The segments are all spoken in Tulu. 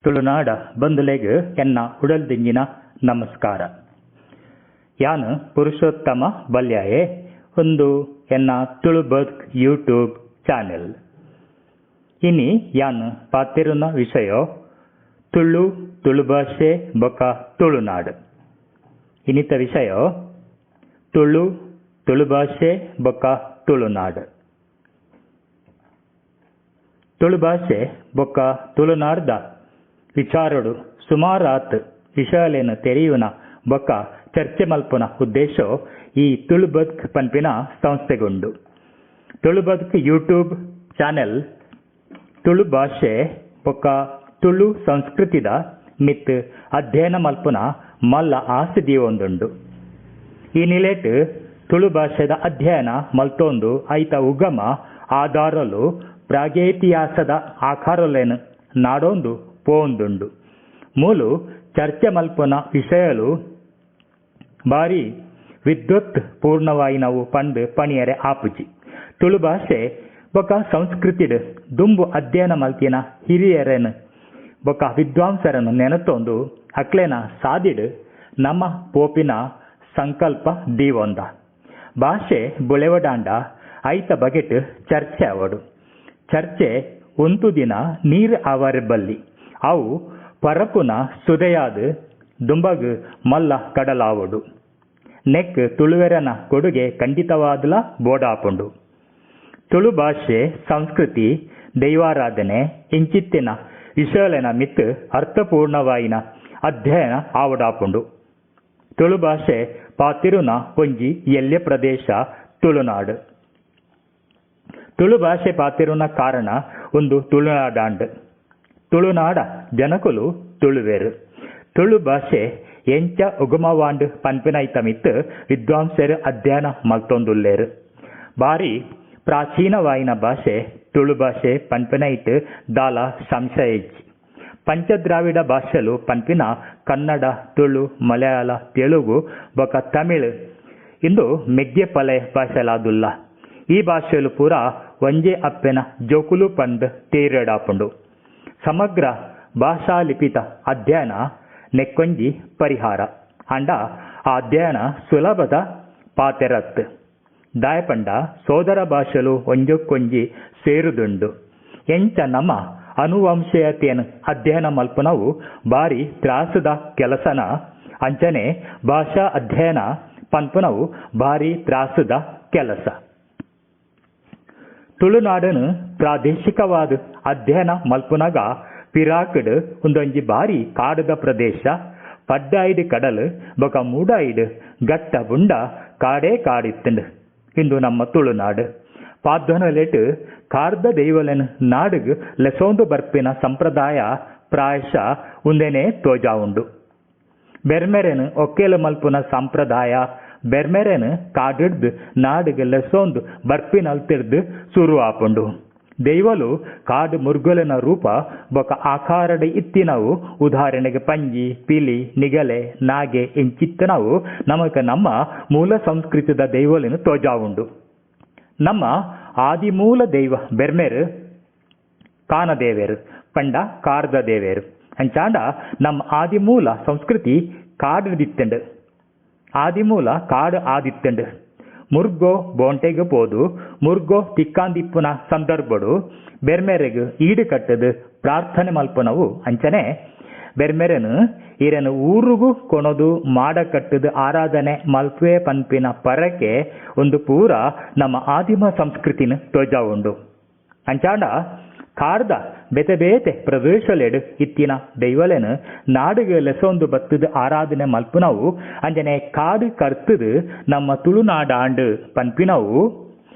ತುಳುನಾಡ ಬಂಧುಲೆಗ್ ಎನ್ನ ಉಡಲ್ದಿಂಜಿನ ನಮಸ್ಕಾರ. ಯಾನ್ ಪುರುಷೋತ್ತಮ ಬಲ್ಯಾಯೆ. ಒಂದು ಎನ್ನ ತುಳು ಬದುಕ್ ಯೂಟ್ಯೂಬ್ ಚಾನೆಲ್. ಇನಿ ಯಾನ್ ಪಾತೆರುನ ವಿಷಯ ತುಳು, ತುಳು ಭಾಷೆ ಬೊಕ ತುಳುನಾಡು. ಇನ್ನಿತ ವಿಷಯ ತುಳು, ತುಳು ಭಾಷೆ ಬೊಕ ತುಳುನಾಡು. ತುಳು ಭಾಷೆ ಬೊಕ ತುಳುನಾಡ್ದ ವಿಚಾರಡು ಸುಮಾರಾತ್ ವಿಷಯಲೇನು ತೆರೆಯುನ ಬೊಕ ಚರ್ಚೆ ಮಲ್ಪುನ ಉದ್ದೇಶ ಈ ತುಳು ಬದುಕ್ ಪನ್ಪಿನ ಸಂಸ್ಥೆಗುಂಡು. ತುಳು ಬದುಕ್ ಯೂಟ್ಯೂಬ್ ಚಾನೆಲ್ ತುಳು ಭಾಷೆ ಬೊಕ ತುಳು ಸಂಸ್ಕೃತಿದ ಮಿತ್ತ್ ಅಧ್ಯಯನ ಮಲ್ಪುನ ಮಲ್ಲ ಆಸೆ ದೀವೊಂದುಂಡು. ಈ ನಿಲೆಟ್ ತುಳು ಭಾಷೆದ ಅಧ್ಯಯನ ಮಲ್ತೊಂದು ಐತ ಉಗಮ ಆಧಾರಲು ಪ್ರಾಗೇತಿಹಾಸದ ಆಕಾರಲೆನ್ ನಾಡೊಂದು ಪೋವೊಂದುಂಡು. ಮೂಲು ಚರ್ಚೆ ಮಲ್ಪುನ ವಿಷಯಲು ಬಾರಿ ವಿದ್ವತ್ ಪೂರ್ಣವಾಯಿನವು ಪಂದ್ ಪಣಿಯರೆ ಆಪುಜಿ. ತುಳು ಭಾಷೆ ಬೊಕ ಸಂಸ್ಕೃತಿಡ್ ದುಂಬು ಅಧ್ಯಯನ ಮಲ್ತಿನ ಹಿರಿಯರೆನ್ ಬೊಕ ವಿದ್ವಾಂಸರನ್ನು ನೆನತೊಂದು ಅಕ್ಲೆನ ಸಾದಿಡ್ ನಮ ಪೋಪಿನ ಸಂಕಲ್ಪ ದೀವೊಂದ. ಭಾಷೆ ಬುಳೆವಡಾಂಡ ಐತ ಬಗೆಟ್ ಚರ್ಚೆ ಆವೊಡು. ಚರ್ಚೆ ಉಂತುದಿನ ನೀರು ಆವರೆ ಬಲ್ಲಿ, ಅವು ಪರಪುನ ಸುದೆಯಾದ್ ದುಂಬಗ್ ಮಲ್ಲ ಕಡಲಾವೊಡು. ನೆಕ್ ತುಳುವೆರನ ಕೊಡುಗೆ ಖಂಡಿತವಾದ್ಲ ಬೋಡಾಪುಂಡು. ತುಳು ಭಾಷೆ, ಸಂಸ್ಕೃತಿ, ದೈವಾರಾಧನೆ ಇಂಚಿತ್ತಿನ ವಿಷಯಲೆನ ಮಿತ್ತ್ ಅರ್ಥಪೂರ್ಣವಾಯಿನ ಅಧ್ಯಯನ ಆವಡಾಪುಂಡು. ತುಳು ಭಾಷೆ ಪಾತಿರುನ ಒಂಜಿ ಎಲ್ಯ ಪ್ರದೇಶ ತುಳುನಾಡು. ತುಳು ಭಾಷೆ ಪಾತಿರುನ ಕಾರಣ ಒಂದು ತುಳುನಾಡಾಂಡ್. ತುಳುನಾಡ ಜನಕುಲು ತುಳುವೆರು. ತುಳು ಭಾಷೆ ಎಂಚ ಉಗಮವಾಂಡ್ ಪನ್ಪಿನೈತ ಮಿತ್ತ್ ವಿದ್ವಾಂಸರು ಅಧ್ಯಯನ ಮಲ್ತೊಂದುಲ್ಲೆರ್. ಬಾರಿ ಪ್ರಾಚೀನವಾಯಿನ ಭಾಷೆ ತುಳು ಭಾಷೆ ಪನ್ಪಿನೈಟ್ ದಾಲ ಸಂಶಯ ಇಜ್ಜಿ. ಪಂಚದ್ರಾವಿಡ ಭಾಷೆಲು ಪನ್ಪಿನ ಕನ್ನಡ, ತುಳು, ಮಲಯಾಳ, ತೆಲುಗು ಬೊಕ ತಮಿಳ್ ಇಂದು ಮೆಗ್ಯೆ ಪಲೆ ಭಾಷೆಲಾದುಲ್ಲ. ಈ ಭಾಷೆಲು ಪೂರ ಒಂಜೇ ಅಪ್ಪೆನ ಜೋಕುಲು ಪಂದ್ ತೀರಡಾಪುಂಡು. ಸಮಗ್ರ ಭಾಷಾ ಲಿಪಿತ ಅಧ್ಯಯನ ನೆಕ್ಕೊಂಜಿ ಪರಿಹಾರ. ಆಂಡ ಆ ಅಧ್ಯಯನ ಸುಲಭದ ಪಾತೆರತ್. ದಾಯ ಪಂಡ ಸೋದರ ಭಾಷೆಲು ಒಂಜಕ್ಕೊಂಜಿ ಸೇರುದುಂಡು. ಎಂಚ ನಮ್ಮ ಅನುವಂಶೀಯತೆಯನ್ನು ಅಧ್ಯಯನ ಮಲ್ಪುನವು ಬಾರಿ ತ್ರಾಸದ ಕೆಲಸನ, ಅಂಚನೆ ಭಾಷಾ ಅಧ್ಯಯನ ಪನ್ಪುನವು ಬಾರಿ ತ್ರಾಸದ ಕೆಲಸ. ತುಳುನಾಡನ್ನು ಪ್ರಾದೇಶಿಕವಾದ ಅಧ್ಯಯನ ಮಲ್ಪುನಗ ಪಿರಾಕ್ಡ್ ಉಂದೊಂಜಿ ಬಾರಿ ಕಾಡದ ಪ್ರದೇಶ, ಪಡ್ಡಾಯಿಡ್ ಕಡಲು ಬೊಕ ಮೂಡಾಯಿಡ್ ಗಟ್ಟ ಬುಂಡ ಕಾಡೇ ಕಾಡಿತ್ತಂಡು ಇಂದು ನಮ್ಮ ತುಳುನಾಡು. ಪಾದ್ದನಲೆಟ್ ಕಾರ್ದ ದೈವಲೆನ್ ನಾಡುಗ್ ಲೆಸೋಂದು ಬರ್ಪಿನ ಸಂಪ್ರದಾಯ ಪ್ರಾಯಶಃ ಉಂದೆನೇ ತೋಜಾವುಂಡು. ಬೆರ್ಮೆರೆನ್ ಒಕ್ಕೆಲು ಮಲ್ಪುನ ಸಂಪ್ರದಾಯ ಬೆರ್ಮೆರೆನ್ ಕಾಡಿಡ್ದ್ ನಾಡುಗ್ ಲೆಸೋಂದು ಬರ್ಪಿನಲ್ತಿಡ್ದ್ ಸುರು ಆಪುಂಡು. ದೈವಲು ಕಾಡು ಮುರ್ಗೊಲೆನ ರೂಪ ಬೊಕ ಆಕಾರಡ್ ಇತ್ತಿನವು, ಉದಾಹರಣೆಗೆ ಪಂಜಿ, ಪಿಲಿ, ನಿಗಲೆ, ನಾಗೆ ಇಂಚಿತ್ತಿನವು ನಮಕ್ ನಮ್ಮ ಮೂಲ ಸಂಸ್ಕೃತಿದ ದೈವಲೆನ್ ತೋಜಾವುಂಡು. ನಮ್ಮ ಆದಿಮೂಲ ದೈವ ಬೆರ್ಮೆರ್ ಕಾನದೇವೆರ್ ಪಂಡ ಕಾರ್ದ ದೇವೆರ್. ಅಂಚಾಂಡ ನಮ್ಮ ಆದಿಮೂಲ ಸಂಸ್ಕೃತಿ ಕಾಡಿದಿತ್ತಂಡು. ಆದಿಮೂಲ ಕಾಡು ಆದಿತ್ತಂಡು. ಮುರ್ಗೋ ಬೋಂಟೆಗ್ ಪೋದು ಮುರ್ಗೋ ತಿಕ್ಕಾಂದಿಪ್ಪುನ ಸಂದರ್ಭಡು ಬೆರ್ಮೆರೆಗ್ ಈಡು ಕಟ್ಟದು ಪ್ರಾರ್ಥನೆ ಮಲ್ಪುನವು. ಅಂಚನೆ ಬೆರ್ಮೆರೆನ್ ಈರೆನ್ ಊರುಗು ಕೊಣದು ಮಾಡ ಕಟ್ಟದು ಆರಾಧನೆ ಮಲ್ಪುವೆ ಪನ್ಪಿನ ಪರಕೆ ಒಂದು ಪೂರ ನಮ್ಮ ಆದಿಮ ಸಂಸ್ಕೃತಿನ ತೋಜಾವುಂಡು. ಅಂಚಾಂಡ ಕಾಡ್ದ ಬೇತೆ ಬೇತೆ ಪ್ರದೇಶಲೆಡ್ ಇತ್ತಿನ ದೈವಲೆನ್ ನಾಡುಗ್ ಲೆಸೊಂದು ಬತ್ತದು ಆರಾಧನೆ ಮಲ್ಪುನವು, ಅಂಚನೆ ಕಾಡು ಕರ್ತದು ನಮ್ಮ ತುಳುನಾಡಾಂಡ್ ಪನ್ಪಿನವು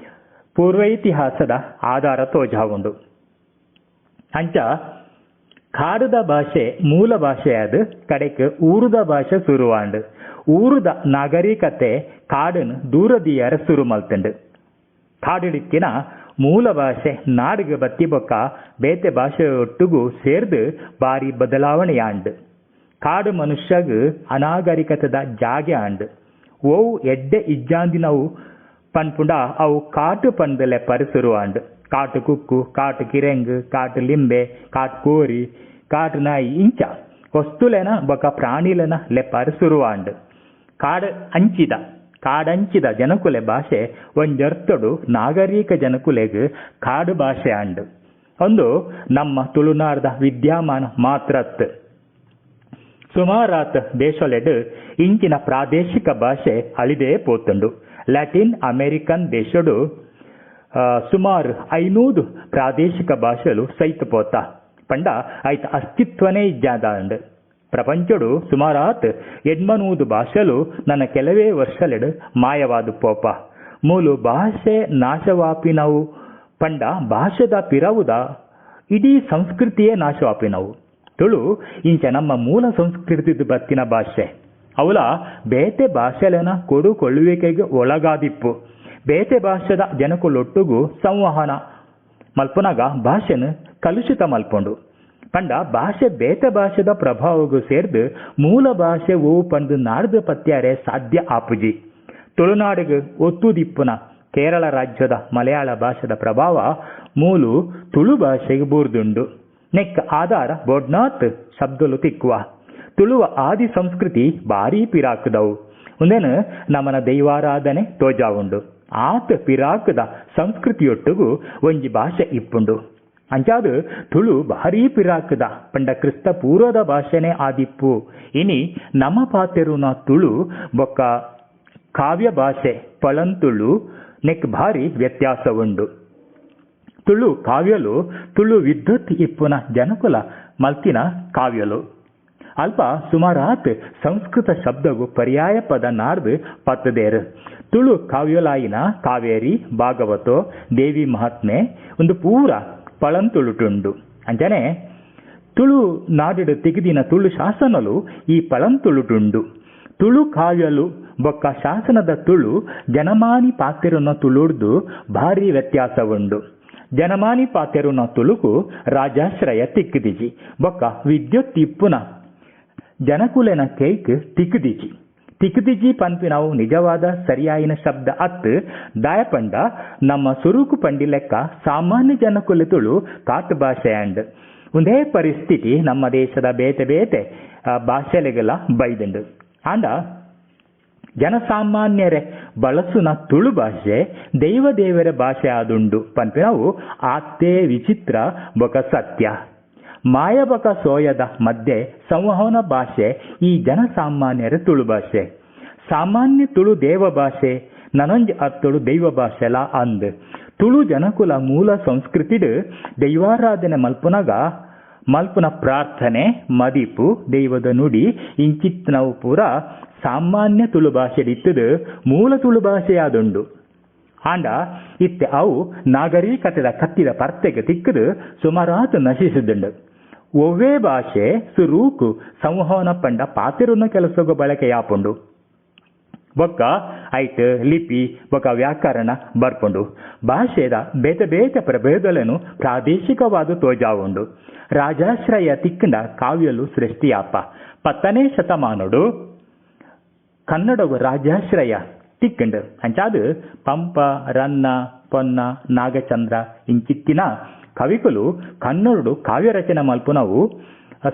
ಪೂರ್ವೈತಿಹಾಸದ ಆಧಾರ ತೋಜಾವುಂಡು. ಅಂಚ ಕಾಡುದ ಭಾಷೆ ಮೂಲ ಭಾಷೆಯಾದ ಕಡೆಕ್ ಊರುದ ಭಾಷೆ ಸುರುವಾಂಡ್. ಊರುದ ನಾಗರಿಕತೆ ಕಾಡನ್ನು ದೂರದೀಯರ ಸುರು ಮಲ್ತಂಡು. ಕಾಡಿಡಿತ್ತಿನ ಮೂಲ ಭಾಷೆ ನಾಡುಗ್ ಬತ್ತಿ ಬೊಕ್ಕ ಬೇತೆ ಭಾಷೆ ಒಟ್ಟುಗು ಸೇರ್ದು ಬಾರಿ ಬದಲಾವಣೆಯಾಂಡ್. ಕಾಡು ಮನುಷ್ಯಗ್ ಅನಾಗರಿಕತೆದ ಜಾಗೆ ಆಂಡ್. ಓವು ಎಡ್ಡೆ ಇಜ್ಜಾಂದಿನವು ಪನ್ಪುಂಡ ಅವು ಕಾಟು ಪಂದ್ ಲೆಪ್ಪರೆ ಸುರುವಾಂಡ್. ಕಾಟು ಕುಕ್ಕು, ಕಾಟು ಕಿರೆಂಗ್, ಕಾಟು ಲಿಂಬೆ, ಕಾಟು ಕೋರಿ, ಕಾಡು ನಾಯಿ ಇಂಚ ವಸ್ತುಲೆನ ಬೊಕ ಪ್ರಾಣಿಲೆನ ಲೆಪ್ಪಾರ ಸುರುವಾಂಡ್. ಕಾಡಂಚಿದ ಜನಕುಲೆ ಭಾಷೆ ಒಂಜರ್ತೊಡು ನಾಗರಿಕ ಜನಕುಲೆಗ್ ಕಾಡು ಭಾಷೆ ಆಂಡ್. ಒಂದು ನಮ್ಮ ತುಳುನಾಡ್ದ ವಿದ್ಯಮಾನ ಮಾತ್ರತ್. ಸುಮಾರಾತ್ ದೇಶೊಲೆಡ್ ಇಂಚಿನ ಪ್ರಾದೇಶಿಕ ಭಾಷೆ ಅಳಿದೇ ಪೋತುಂಡು. ಲ್ಯಾಟಿನ್ ಅಮೆರಿಕನ್ ದೇಶೊಡು ಸುಮಾರು 500 ಪ್ರಾದೇಶಿಕ ಭಾಷೆಲು ಸೈತ್ ಪೋತ ಪಂಡ ಐತ ಅಸ್ತಿತ್ವನೇ ಇಜ್ಜಾದಾಂಡ್. ಪ್ರಪಂಚೊಡು ಸುಮಾರಾತ್ 800 ಭಾಷೆಲು ನನ್ನ ಕೆಲವೇ ವರ್ಷಲೆಡ್ ಮಾಯವಾದ ಪೋಪ. ಮೂಲು ಭಾಷೆ ನಾಶವಾಪಿನವು ಪಂಡ ಭಾಷೆದ ಪಿರವುದ ಇಡೀ ಸಂಸ್ಕೃತಿಯೇ ನಾಶವಾಪಿನವು. ತುಳು ಇಂಚ ನಮ್ಮ ಮೂಲ ಸಂಸ್ಕೃತಿದ ಬತ್ತಿನ ಭಾಷೆ. ಅವಲ ಬೇತೆ ಭಾಷೆಲೆನ ಕೊಡುಕೊಳ್ಳುವಿಕೆಗೆ ಒಳಗಾದಿಪ್ಪು. ಬೇತೆ ಭಾಷೆದ ಜನಕುಲೊಟ್ಟುಗು ಸಂವಹನ ಮಲ್ಪುನಗ ಭಾಷೆನು ಕಲುಷಿತ ಮಲ್ಪೊಂಡು. ಪಂಡ ಭಾಷೆ ಬೇತೆ ಭಾಷೆದ ಪ್ರಭಾವಗೂ ಸೇರ್ದು ಮೂಲ ಭಾಷೆ ಓ ಪಂದು ನಾಡ್ದು ಪತ್ಯಾರೆ ಸಾಧ್ಯ ಆಪುಜಿ. ತುಳುನಾಡಿಗೆ ಒತ್ತುದಿಪ್ಪುನ ಕೇರಳ ರಾಜ್ಯದ ಮಲಯಾಳ ಭಾಷೆದ ಪ್ರಭಾವ ಮೂಲು ತುಳು ಭಾಷೆಗೆ ಬೂರ್ದುಂಡು. ನೆಕ್ ಆಧಾರ ಬೋಡ್ನಾಥ್ ಶಬ್ದಲು ತಿಕ್ಕುವ. ತುಳುವ ಆದಿ ಸಂಸ್ಕೃತಿ ಭಾರೀ ಪಿರಾಕುದವು. ಒಂದೇನು ನಮನ ದೈವಾರಾಧನೆ ತೋಜಾವುಂಡು. ಆತ ಪಿರಾಕದ ಸಂಸ್ಕೃತಿಯೊಟ್ಟುಗು ಒಂಜಿ ಭಾಷೆ ಇಪ್ಪುಂಡು. ಅಂಚಾದು ತುಳು ಭಾರೀ ಪಿರಾಕದ ಪಂಡ ಕ್ರಿಸ್ತ ಪೂರ್ವದ ಭಾಷೆನೇ ಆದಿಪ್ಪು. ಇನಿ ನಮ ಪಾತೆರುನ ತುಳು ಬೊಕ್ಕ ಕಾವ್ಯ ಭಾಷೆ ಪಳಂತುಳು ನೆಕ್ ಭಾರಿ ವ್ಯತ್ಯಾಸ ಉಂಡು. ತುಳು ಕಾವ್ಯಲು ತುಳು ವಿದ್ಯುತ್ ಇಪ್ಪುನ ಜನಕುಲ ಮಲ್ತಿನ ಕಾವ್ಯಲು. ಅಲ್ಪ ಸುಮಾರಾತ್ ಸಂಸ್ಕೃತ ಶಬ್ದಗು ಪರ್ಯಾಯ ಪದ ನಾರ್ದು ಪತ್ತದೇರು. ತುಳು ಕಾವ್ಯಲಾಯಿನ ಕಾವೇರಿ, ಭಾಗವತೋ, ದೇವಿ ಮಹಾತ್ಮೆ ಒಂದು ಪೂರ ಪಳಂತುಳುಟುಂಡು. ಅಂಚನೆ ತುಳು ನಾಡಿಡು ತೆಗೆದಿನ ತುಳು ಶಾಸನಲು ಈ ಪಳಂತುಳುಟುಂಡು. ತುಳು ಕಾವ್ಯಲು ಬೊಕ್ಕ ಶಾಸನದ ತುಳು ಜನಮಾನಿ ಪಾತೆರುನ ತುಳುಡ್ದು ಭಾರಿ ವ್ಯತ್ಯಾಸ ಉಂಡು. ಜನಮಾನಿ ಪಾತೆರುನ ತುಳುಕು ರಾಜಾಶ್ರಯ ತಿಕ್ಕದಿಜಿ ಬೊಕ್ಕ ವಿದ್ಯುತ್ ಇಪ್ಪುನ ಜನಕುಲೆನ ಕೇಕ್ ತಿಕ್ಕದಿಜಿ. ತಿಕ್ಕದಿಜಿ ಪನ್ಪಿನವು ನಿಜವಾದ ಸರಿಯಾಯಿನ ಶಬ್ದ ಅತ್ತು. ದಾಯಪಂಡ ನಮ್ಮ ಸುರುಕು ಪಂಡಿ ಲೆಕ್ಕ ಸಾಮಾನ್ಯ ಜನಕುಲೆ ತುಳು ಕಾಟು ಭಾಷೆ ಅಂಡ್. ಒಂದೇ ಪರಿಸ್ಥಿತಿ ನಮ್ಮ ದೇಶದ ಬೇತೆ ಬೇತೆ ಭಾಷೆಲೆಗೆಲ್ಲ ಬೈದುಂಡು. ಆಂಡ ಜನಸಾಮಾನ್ಯರೇ ಬಳಸುನ ತುಳು ಭಾಷೆ ದೈವ ದೇವರ ಭಾಷೆ ಆದುಂಡು ಪನ್ಪಿನವು ಆತೇ ವಿಚಿತ್ರ ಬೊಕ ಸತ್ಯ. ಮಾಯಬಕ ಸೋಯದ ಮಧ್ಯೆ ಸಂವಹನ ಭಾಷೆ ಈ ಜನಸಾಮಾನ್ಯರ ತುಳು ಭಾಷೆ. ಸಾಮಾನ್ಯ ತುಳು ದೇವ ಭಾಷೆ ನನೊಂಜಿ ಅತ್ತುಳು ದೈವ ಭಾಷೆಲ ಅಂದ್. ತುಳು ಜನಕುಲ ಮೂಲ ಸಂಸ್ಕೃತಿಡ್ ದೈವಾರಾಧನೆ ಮಲ್ಪುನಗ ಮಲ್ಪುನ ಪ್ರಾರ್ಥನೆ, ಮದಿಪು, ದೈವದ ನುಡಿ ಇಂಚಿತ್ನವು ಪೂರ ಸಾಮಾನ್ಯ ತುಳು ಭಾಷೆ ಇತ್ತದು ಮೂಲ ತುಳು ಭಾಷೆಯಾದುಂಡು. ಆಂಡ ಇತ್ತೆ ಅವು ನಾಗರಿಕತೆದ ಕತ್ತಿದ ಪರ್ತೆಗೆ ತಿಕ್ಕದು ಸುಮಾರಾತು ನಶಿಸಿದುಂಡು. ಒವ್ವೇ ಭಾಷೆ ಸುರೂಕು ಸಂವಹನ ಪಂಡ ಪಾತಿರುನ ಕೆಲಸಗು ಬಳಕೆಯಾಪುಂಡು. ಬೊಕ್ಕ ಐಟ್ ಲಿಪಿ ಬೊಕ್ಕ ವ್ಯಾಕರಣ ಬರ್ಪುಂಡು. ಭಾಷೆದ ಬೇತೆ ಬೇತೆ ಪ್ರಭೇದలను ಪ್ರಾದೇಶಿಕವಾದ ತೋಜಾವುಂಡು. ರಾಜಾಶ್ರಯ ತಿಕ್ಕಂಡ ಕಾವ್ಯಲು ಸೃಷ್ಟಿಯಾಪ. 10ನೇ ಶತಮಾನಡು ಕನ್ನಡಗು ರಾಜಾಶ್ರಯ ತಿಕ್ಕಂಡು. ಅಂಚಾದು ಪಂಪ, ರನ್ನ, ಪೊನ್ನ, ನಾಗಚಂದ್ರ ಇಂಚಿತ್ತಿನ ಕವಿಕುಲು ಕನ್ನಡಡು ಕಾವ್ಯ ರಚನೆ ಮಲ್ಪುನವು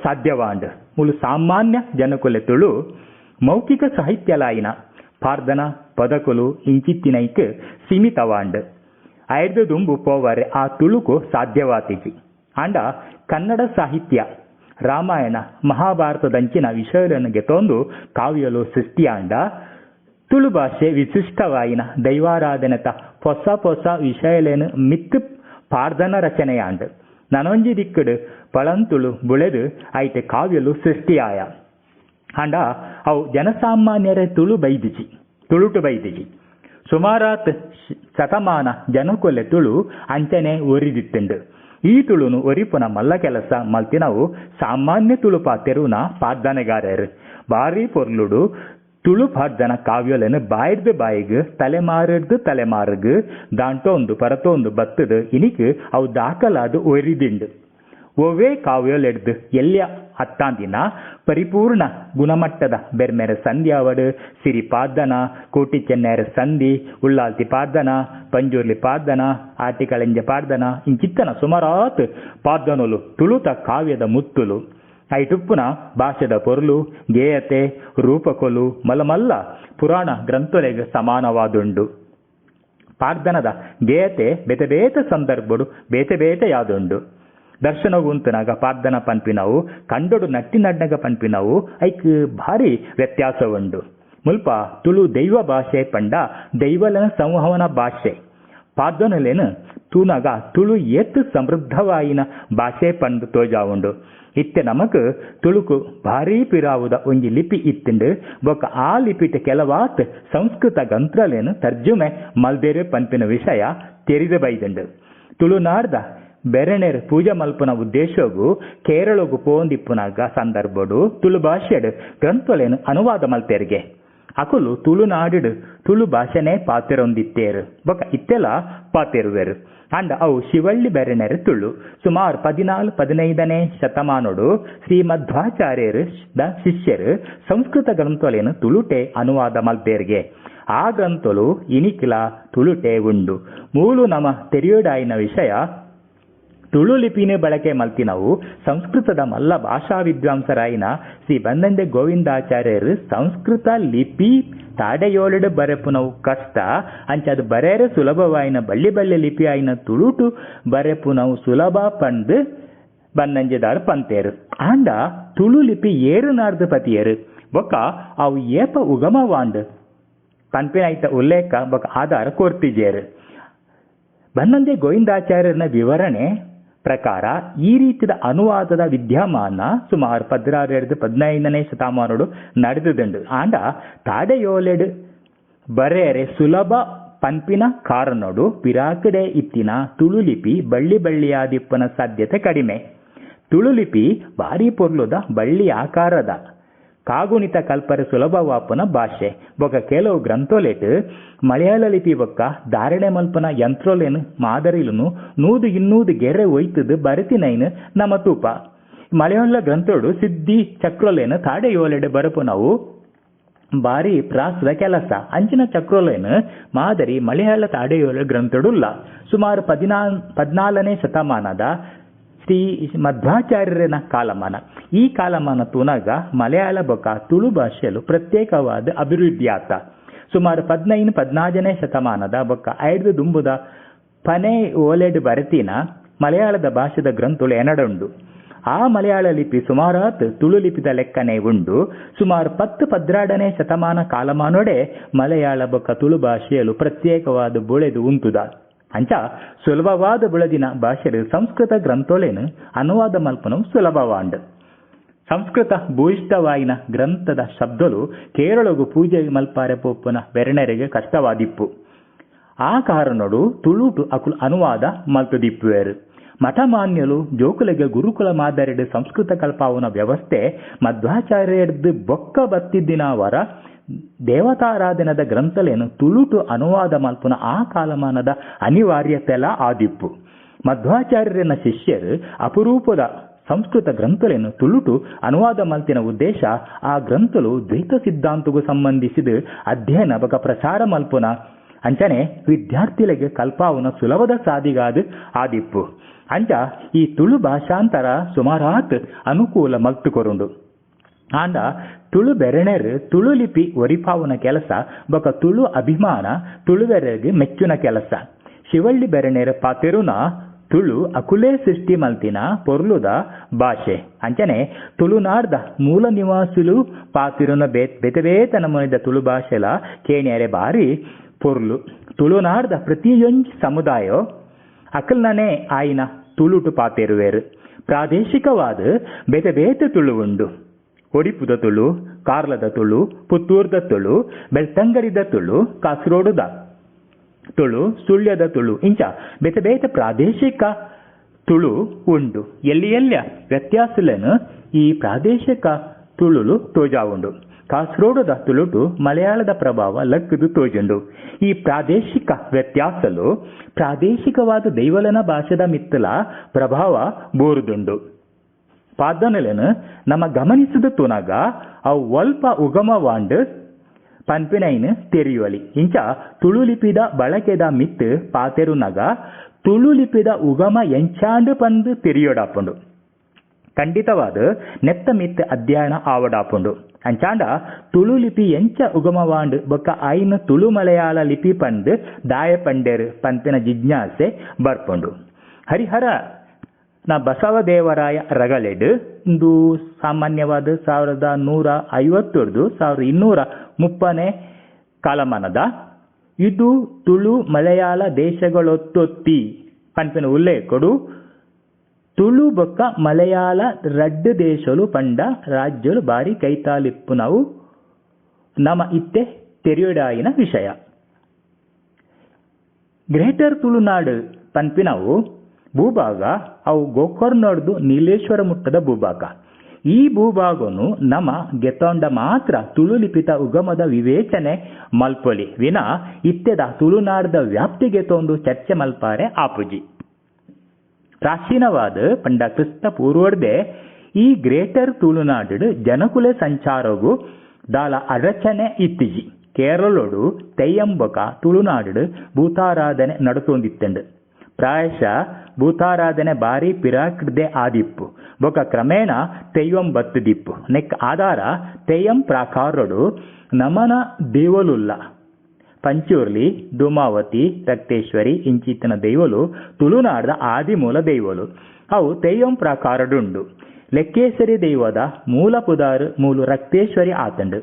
ಸಾಧ್ಯವಾಂಡ್. ಮೂಲು ಸಾಮಾನ್ಯ ಜನಕುಲೆ ತುಳು ಮೌಖಿಕ ಸಾಹಿತ್ಯಲಾಯಿನ ಪಾರ್ದನ ಪದಕುಲು ಇಂಚಿತ್ತಿನೈಕ್ ಸೀಮಿತವಾಂಡ್. ಐದು ದುಂಬು ಪೋವರೆ ಆ ತುಳುಕು ಸಾಧ್ಯವಾತಿಜಿ. ಆಂಡ ಕನ್ನಡ ಸಾಹಿತ್ಯ ರಾಮಾಯಣ ಮಹಾಭಾರತದಂಚಿನ ವಿಷಯಗಳನ್ನು ಗೆತೊಂದು ಕಾವ್ಯಲು ಸೃಷ್ಟಿಯಾಂಡ ತುಳು ಭಾಷೆ ವಿಶಿಷ್ಟವಾಯಿನ ದೈವಾರಾಧನೆತ ಹೊಸ ಹೊಸ ವಿಷಯಲೇನು ಮಿತ್ತು ಪಾರ್ದನ ರಚನೆಯಾಂಡ್. ನನೊಂಜಿ ದಿಕ್ಕಡು ಪಳಂತುಳು ಬುಳೆದು ಐತೆ ಕಾವ್ಯಲು ಸೃಷ್ಟಿಯಾಯ. ಆಂಡ ಅವು ಜನಸಾಮಾನ್ಯರೇ ತುಳು ಬೈದಿಜಿ, ತುಳುಟು ಬೈದಿಜಿ. ಸುಮಾರಾತ್ ಶತಮಾನ ಜನಕೊಲೆ ತುಳು ಅಂಚನೆ ಒರಿದಿತ್ತುಂಡು. ಈ ತುಳುನು ಒರಿಪುನ ಮಲ್ಲ ಕೆಲಸ ಮಲ್ತಿನವು ಸಾಮಾನ್ಯ ತುಳು ಪಾತೆರುನ ಪಾರ್ದನೆಗಾರರು. ಭಾರಿ ಪೊರ್ಲುಡು ತುಳು ಪಾಡ್ದನ ಕಾವ್ಯಲೆನ್ ಬಾಯಿಡ್ದು ಬಾಯಿಗ್, ತಲೆಮಾರಿಡ್ದು ತಲೆಮಾರುಗ್ ದಾಂಟೊಂದು ಪರತೊಂದು ಬತ್ತದು ಇನಿಕ್ ಅವು ದಾಖಲಾದ ಒರಿದಿಂಡು. ಒವ್ವೇ ಕಾವ್ಯೊಲೆಡ್ದ್ ಎಲ್ಯ ಅತ್ತಾಂದಿನ ಪರಿಪೂರ್ಣ ಗುಣಮಟ್ಟದ ಬೆರ್ಮೆರ ಸಂಧ್ಯಾವಡ್, ಸಿರಿ ಪಾಡ್ದನ, ಕೋಟಿ ಚೆನ್ನಯರ ಸಂಧಿ, ಉಳ್ಳಾಲ್ತಿ ಪಾಡ್ದನ, ಪಂಜುರ್ಲಿ ಪಾಡ್ದನ, ಆಟಿಕಳೆಂಜ ಪಾಡ್ದನ ಇಂಚಿತ್ತನ ಸುಮಾರಾತ್ ಪಾಡ್ದನೊಲು ತುಳುತ ಕಾವ್ಯದ ಮುತ್ತುಲು. ಐಟುಪ್ಪುನ ಭಾಷೆದ ಪೊರ್ಲು, ಗೇಯತೆ, ರೂಪಕೊಲು ಮಲ್ಲ ಮಲ್ಲ ಪುರಾಣ ಗ್ರಂಥೊಲೆಗ್ ಸಮಾನವಾದುಂಡು. ಪಾಡ್ದನದ ಗೇಯತೆ ಬೇತೆ ಬೇತೆ ಸಂದರ್ಭಡು ಬೇತೆ ಬೇತೆಯಾದುಂಡು. ದರ್ಶನಗು ಉಂತುನಗ ಪಾಡ್ದನ ಪನ್ಪಿನವು, ಕಂಡೊಡು ನಟ್ಟಿ ನಡ್ನಗ ಪನ್ಪಿನವು ಐಕ್ ಭಾರಿ ವ್ಯತ್ಯಾಸ ಉಂಡು. ಮುಲ್ಪ ತುಳು ದೈವ ಭಾಷೆ ಪಂಡ ದೈವಲನ ಸಂವಹನ ಭಾಷೆ. ಪಾಡ್ದನೊಲೆನ್ ತೂನಗ ತುಳು ಏತ್ ಸಮೃದ್ಧವಾಯಿನ ಭಾಷೆ ಪಂದ್ ತೋಜಾವುಂಡು. ಇತ್ತೆ ನಮಕ್ ತುಳುಕು ಭಾರೀ ಪಿರಾವುದ ಒಂಜಿ ಲಿಪಿ ಇತ್ತ್ಂಡ್. ಬೊಕ್ಕ ಆ ಲಿಪಿಟ್ ಕೆಲವಾತ್ ಸಂಸ್ಕೃತ ಗ್ರಂಥಲೆನ್ ತರ್ಜುಮೆ ಮಲ್ದೆರ್ ಪನ್ಪಿನ ವಿಷಯ ತೆರಿದ್ ಬೈದ್ಂಡ್. ತುಳುನಾಡ್ದ ಬೆರಣೆರ್ ಪೂಜೆ ಮಲ್ಪುನ ಉದ್ದೇಶೊಗು ಕೇರಳೊಗು ಪೋವೊಂದಿಪ್ಪುನಗ ಸಂದರ್ಭೊಡು ತುಳು ಭಾಷೆಡ್ ಗ್ರಂಥೊಲೆನ್ ಅನುವಾದ ಮಲ್ತೆರ್ಗೆ. ಅಕುಲು ತುಳುನಾಡು ತುಳು ಭಾಷೆನೇ ಪಾತೆರೊಂದಿತ್ತೇರ್ ಬೊಕ್ಕ ಇತ್ತೆಲ ಪಾತೆರುವೆರ್. ಆಂಡ ಅವು ಶಿವಳ್ಳಿ ಬೆರಣೆರ್ ತುಳು. ಸುಮಾರು 14 15ನೇ ಶತಮಾನೊಡು ಶ್ರೀ ಮಧ್ವಾಚಾರ್ಯರ್ ದ ಶಿಷ್ಯರು ಸಂಸ್ಕೃತ ಗ್ರಂಥೊಲೆನ್ ತುಳುಟೆ ಅನುವಾದ ಮಲ್ತೆರ್ಗೆ. ಆ ಗ್ರಂಥೊಲು ಇನಿಕ್ಲ ತುಳುಟೆ ಉಂಡು. ಮೂಲು ನಮ ತೆರಿಯೊಡಾಯಿನ ವಿಷಯ, ತುಳು ಲಿಪಿನೇ ಬಳಕೆ ಮಲ್ತಿನವು ಸಂಸ್ಕೃತದ ಮಲ್ಲ ಭಾಷಾ ವಿದ್ವಾಂಸರಾಯಿನ ಶ್ರೀ ಬನ್ನಂಜೆ ಗೋವಿಂದಾಚಾರ್ಯರು ಸಂಸ್ಕೃತ ಲಿಪಿ ತಾಡೆಯೋಲೆಡು ಬರೆಪುನವು ಕಷ್ಟ, ಅಂಚಾದ್ ಬರೆಯರೆ ಸುಲಭವಾಯಿನ ಬಳ್ಳಿ ಬಳ್ಳಿ ಲಿಪಿ ಆಯಿನ ತುಳುಟು ಬರೆಪುನವು ಸುಲಭ ಪಂದ್ ಬನ್ನಂಜೆದಾರ್ ಪಂತೇರು. ಆಂಡ ತುಳು ಲಿಪಿ ಏರು ನಾಡ್ದು ಪತಿಯರು ಬೊಕ್ಕ ಅವು ಏಪ ಉಗಮವಾಂಡ್ ಪನ್ಪಿನ ಐತ ಉಲ್ಲೇಖ ಬೊಕ್ಕ ಆಧಾರ ಕೊರ್ತಿಜೇರು. ಬನ್ನಂಜೆ ಗೋವಿಂದಾಚಾರ್ಯನ ವಿವರಣೆ ಪ್ರಕಾರ ಈ ರೀತಿಯ ಅನುವಾದದ ವಿದ್ಯಮಾನ ಸುಮಾರು 16 15ನೇ ಶತಮಾನೋಡು ನಡೆದುದುಂಡು. ಆಂಡ ತಾಡೆಯೋಲೆಡು ಬರೆಯರೆ ಸುಲಭ ಪನ್ಪಿನ ಕಾರಣೋಡು ಪಿರಾಕಡೆ ಇತ್ತಿನ ತುಳು ಲಿಪಿ ಬಳ್ಳಿ ಬಳ್ಳಿಯಾದಿಪ್ಪನ ಸಾಧ್ಯತೆ ಕಡಿಮೆ. ತುಳು ಲಿಪಿ ಭಾರಿ ಪೊರ್ಲುದ ಬಳ್ಳಿ ಆಕಾರದ ಕಾಗುಣಿತ ಕಲ್ಪರೆ ಸುಲಭವಾಪುನ ಭಾಷೆ. ಬೊಕ್ಕ ಕೆಲವು ಗ್ರಂಥೊಲೆಟ್ ಮಲಯಾಳ ಲಿಪಿ ಬೊಕ್ಕ ಧಾರಣೆ ಮಲ್ಪನ ಯಂತ್ರೊಲೆನ್ ಮಾದರಿಲುನು 100 200 ಗೆರೆ ಒಯ್ತುದು ಬರೆತಿನೈನ್ ನಮ ತೂಪ. ಮಲಯಾಳ ಗ್ರಂಥೊಡು ಸಿದ್ಧಿ ಚಕ್ರೊಲೆನ್ ತಾಡೆಯೋಲೆಡ್ ಬರಪುನವು ಭಾರಿ ಪ್ರಾಸದ ಕೆಲಸ. ಅಂಚಿನ ಚಕ್ರೊಲೆನ್ ಮಾದರಿ ಮಲಯಾಳ ತಾಡೆಯೋಲೆ ಗ್ರಂಥೊಡುಲ್ಲ. ಸುಮಾರು 14ನೇ ಶತಮಾನದ ಶ್ರೀ ಮಧ್ವಾಚಾರ್ಯನ ಕಾಲಮಾನ. ಈ ಕಾಲಮಾನ ತೂನಗ ಮಲಯಾಳ ಬೊಕ್ಕ ತುಳು ಭಾಷೆಯಲು ಪ್ರತ್ಯೇಕವಾದ ಅಭಿವೃದ್ಧಿಯಾತ. ಸುಮಾರು 15 14ನೇ ಶತಮಾನದ ಬೊಕ್ಕ ಐದು ದುಂಬುದ ಪನೆ ಓಲೆಡ್ ಬರೆತಿನ ಮಲಯಾಳದ ಭಾಷೆದ ಗ್ರಂಥಗಳು ಎನಡುಂಡು. ಆ ಮಲಯಾಳ ಲಿಪಿ ಸುಮಾರಾತ್ ತುಳು ಲಿಪಿದ ಲೆಕ್ಕನೆ ಉಂಡು. ಸುಮಾರು 10 12ನೇ ಶತಮಾನ ಕಾಲಮಾನೋಡೆ ಮಲಯಾಳ ಬೊಕ್ಕ ತುಳು ಭಾಷೆಯಲು ಪ್ರತ್ಯೇಕವಾದ ಬುಳೆದು ಉಂಟುದ. ಅಂಚ ಸುಲಭವಾದ ಬುಳದಿನ ಭಾಷೆಡು ಸಂಸ್ಕೃತ ಗ್ರಂಥೊಲೆನ್ ಅನುವಾದ ಮಲ್ಪನವು ಸುಲಭವಾಂಡ್. ಸಂಸ್ಕೃತ ಭೂಯಿಷ್ಠವಾಯಿನ ಗ್ರಂಥದ ಶಬ್ದಲು ಕೇರಳಗು ಪೂಜೆ ಮಲ್ಪಾರೆ ಪೋಪುನ ಬೆರಣೆರೆಗೆ ಕಷ್ಟವಾದಿಪ್ಪು. ಆ ಕಾರಣಡು ತುಳುಟು ಅಕುಲು ಅನುವಾದ ಮಲ್ತುದಿಪ್ಪುವೆರು. ಮಠಮಾನ್ಯಲು ಜೋಕುಲೆಗೆ ಗುರುಕುಲ ಮಾದರಿಡು ಸಂಸ್ಕೃತ ಕಲ್ಪಾವುನ ವ್ಯವಸ್ಥೆ ಮಧ್ವಾಚಾರ್ಯರ್ದು ಬೊಕ್ಕ ಬತ್ತಿದ್ದಿನವರ ದೇವತಾರಾಧನದ ಗ್ರಂಥಲೇನು ತುಳುಟು ಅನುವಾದ ಮಲ್ಪುನ ಆ ಕಾಲಮಾನದ ಅನಿವಾರ್ಯತೆಲ ಆದಿಪ್ಪು. ಮಧ್ವಾಚಾರ್ಯನ ಶಿಷ್ಯರು ಅಪರೂಪದ ಸಂಸ್ಕೃತ ಗ್ರಂಥಲೇನು ತುಳುಟು ಅನುವಾದ ಮಲ್ತಿನ ಉದ್ದೇಶ ಆ ಗ್ರಂಥಲು ದ್ವೈತ ಸಿದ್ಧಾಂತಗೂ ಸಂಬಂಧಿಸಿದ ಅಧ್ಯಯನ ಬೊಕ ಪ್ರಸಾರ ಮಲ್ಪುನ ಅಂಚನೆ ವಿದ್ಯಾರ್ಥಿಗಳಿಗೆ ಕಲ್ಪಾವುನ ಸುಲಭದ ಸಾದಿಗಾದ ಆದಿಪ್ಪು. ಅಂಚ ಈ ತುಳು ಭಾಷಾಂತರ ಸುಮಾರಾತ್ ಅನುಕೂಲ ಮಲ್ತುಕೊರುಂಡು. ಆಂಡ ತುಳು ಬೆರಣೆರ್ ತುಳು ಲಿಪಿ ಒರಿಪಾವುನ ಕೆಲಸ ಬೊಕ ತುಳು ಅಭಿಮಾನ ತುಳುವೆರೆಗ್ ಮೆಚ್ಚುನ ಕೆಲಸ. ಶಿವಳ್ಳಿ ಬೆರಣೆರ್ ಪಾತೆರುನ ತುಳು ಅಕುಲೇ ಸೃಷ್ಟಿ ಮಲ್ತಿನ ಪೊರ್ಲುದ ಭಾಷೆ. ಅಂಚನೆ ತುಳುನಾಡ್ದ ಮೂಲ ನಿವಾಸುಲು ಪಾತಿರುನ ಬೇತೆ ಬೇತೆ ನಮೂನಿದ ತುಳು ಭಾಷೆಲ ಕೇಣಿಯರೆ ಬಾರಿ ಪೊರ್ಲು. ತುಳುನಾಡ್ದ ಪ್ರತಿಯೊಂಜಿ ಸಮುದಾಯ ಅಕಲ್ನನೇ ಆಯಿನ ತುಳುಟು ಪಾತೆರುವೆರು. ಪ್ರಾದೇಶಿಕವಾದ ಬೇತೆ ಬೇತೆ ತುಳು ಉಂಡು. ಒಡಿಪುದ ತುಳು, ಕಾರ್ಲದ ತುಳು, ಪುತ್ತೂರ್ದ ತುಳು, ಬೆಳ್ತಂಗಡಿದ ತುಳು, ಕಾಸರೋಡುದ ತುಳು, ಸುಳ್ಯದ ತುಳು ಇಂಚ ಬೇತೆ ಬೇತೆ ಪ್ರಾದೇಶಿಕ ತುಳು ಉಂಡು. ಎಲ್ಲಿ ಎಲ್ಲಿಯ ವ್ಯತ್ಯಾಸలను ಈ ಪ್ರಾದೇಶಿಕ ತುಳುಲು ತೋಜಾವುಂಡು. ಕಾಸ್ರೋಡದ ತುಳುಟು ಮಲಯಾಳದ ಪ್ರಭಾವ ಲಕ್ಕದು ತೋಜುಂಡು. ಈ ಪ್ರಾದೇಶಿಕ ವ್ಯತ್ಯಾಸಲು ಪ್ರಾದೇಶಿಕವಾದ ದೈವಲನ ಭಾಷೆದ ಮಿತ್ತಲ ಪ್ರಭಾವ ಬೋರುದುಂಡು. ಪಾದನಲೆನು ನಮ್ಮ ಗಮನಿಸಿದ ತುನಗ ಅವು ಒಲ್ಪ ಉಗಮವಾಂಡ್ ಪನ್ಪಿನೈನ್ ತೆರಿಯುವಲಿ. ಇಂಚ ತುಳು ಲಿಪಿದ ಬಳಕೆದ ಮಿತ್ತು ಪಾತೆರುನಗ ತುಳು ಲಿಪಿದ ಉಗಮ ಎಂಚಾಂಡು ಪಂದು ತೆರಿಯೋಡಾಪುಂಡು. ಖಂಡಿತವಾದ ನೆತ್ತ ಮಿತ್ತು ಅಧ್ಯಯನ ಆವಡಾಪುಂಡು. ಅಂಚಾಂಡ ತುಳು ಲಿಪಿ ಎಂಚ ಉಗಮವಾಂಡ್ ಬೊಕ್ಕ ಐನ್ ತುಳು ಮಲಯಾಳ ಲಿಪಿ ಪಂದು ದಾಯ ಪಂಡೇರು ಪನ್ಪಿನ ಜಿಜ್ಞಾಸೆ ಬರ್ಪುಂಡು. ಹರಿಹರ ನ ಬಸವದೇವರಾಯ ರಗಳೆಡ್ ಇಂದು ಸಾಮಾನ್ಯವಾದ 1150 1230ನೇ ಕಾಲಮಾನದ ಇದು ತುಳು ಮಲಯಾಳ ದೇಶಗಳೊತ್ತೊತ್ತಿ ಪನ್ಪಿನ ಉಲ್ಲೇಖಡು ತುಳು ಬೊಕ್ಕ ಮಲಯಾಳ ರಡ್ಡು ದೇಶಲು ಪಂಡ ರಾಜ್ಯಲು ಬಾರಿ ಕೈತಾಲಿಪ್ಪುನವು ನಮ ಇತ್ತೆ ತೆರೆಯೊಡಾಯಿನ ವಿಷಯ. ಗ್ರೇಟರ್ ತುಳುನಾಡು ಪನ್ಪಿನವು ಭೂಭಾಗ ಅವು ಗೋಕರ್ಣಡ್ದು ನೀಲೇಶ್ವರ ಮುಟ್ಟದ ಭೂಭಾಗ. ಈ ಭೂಭಾಗನು ನಮ ಗೆತೊಂಡ ಮಾತ್ರ ತುಳು ಲಿಪಿತ ಉಗಮದ ವಿವೇಚನೆ ಮಲ್ಪೊಲಿ ವಿನ ಇತ್ತೆದ ತುಳುನಾಡದ ವ್ಯಾಪ್ತಿಗೆ ತೊಂದು ಚರ್ಚೆ ಮಲ್ಪಾರೆ ಆಪುಜಿ. ಪ್ರಾಚೀನವಾದ ಪಂಡ ಕ್ರಿಸ್ತ ಪೂರ್ವರ್ದೆ ಈ ಗ್ರೇಟರ್ ತುಳುನಾಡು ಜನಕುಲೆ ಸಂಚಾರಗು ದಾಲ ಅಡಚಣೆ ಇತ್ತಿಜಿ. ಕೇರಳೋಡು ತೆಯ್ಯಂಬಕ ತುಳುನಾಡು ಭೂತಾರಾಧನೆ ನಡತೊಂದಿತ್ತೆಂಡು. ಪ್ರಾಯಶಃ ಭೂತಾರಾಧನೆ ಬಾರಿ ಪಿರಾಕ್ಡ್ದೆ ಆದಿಪ್ಪು ಬೊಕ ಕ್ರಮೇಣ ತೆಯ್ಯಂ ಬತ್ತುದಿಪ್ಪು. ನೆಕ್ ಆಧಾರ ತೆಯ್ಯಂ ಪ್ರಾಕಾರಡು ನಮನ ದೇವಲುಲ್ಲ ಪಂಚೂರ್ಲಿ, ಧೂಮಾವತಿ, ರಕ್ತೇಶ್ವರಿ ಇಂಚಿತ್ತಿನ ದೈವಲು ತುಳುನಾಡದ ಆದಿಮೂಲ ದೈವಲು. ಅವು ತೆಯ್ಯಂ ಪ್ರಾಕಾರಡುಂಡು. ಲೆಕ್ಕೇಸರಿ ದೈವದ ಮೂಲ ಪುದಾರು ಮೂಲು ರಕ್ತೇಶ್ವರಿ ಆತಂಡು.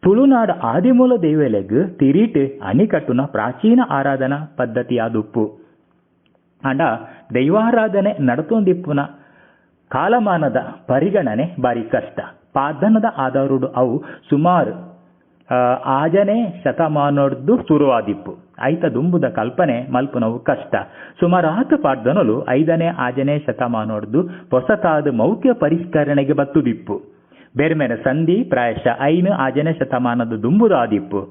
ತುಳುನಾಡ ಆದಿಮೂಲ ದೈವಲೆಗ್ ತಿರಿಟ್ ಅಣಿಕಟ್ಟುನ ಪ್ರಾಚೀನ ಆರಾಧನಾ ಪದ್ಧತಿಯಾದುಪ್ಪು. ಆಂಡ ದೈವಾರಾಧನೆ ನಡತೊಂದಿಪ್ಪುನ ಕಾಲಮಾನದ ಪರಿಗಣನೆ ಬಾರಿ ಕಷ್ಟ. ಪಾದನದ ಆಧಾರುಡು ಅವು ಸುಮಾರು 6ನೇ ಶತಮಾನದ್ದು ಶುರುವಾದಿಪ್ಪು. ಐತ ದುಂಬುದ ಕಲ್ಪನೆ ಮಲ್ಪುನವು ಕಷ್ಟ. ಸುಮಾರು ಆತು ಪಾಡ್ದನಲು 5ನೇ 6ನೇ ಶತಮಾನದ್ದು ಹೊಸತಾದ ಮೌಖಿಕ ಪರಿಷ್ಕರಣೆಗೆ ಬತ್ತುದಿಪ್ಪು. ಬೇರ್ಮೇರೆ ಸಂಧಿ ಪ್ರಾಯಶಃ 5 6ನೇ ಶತಮಾನದ ದುಂಬುದ ಆದಿಪ್ಪು.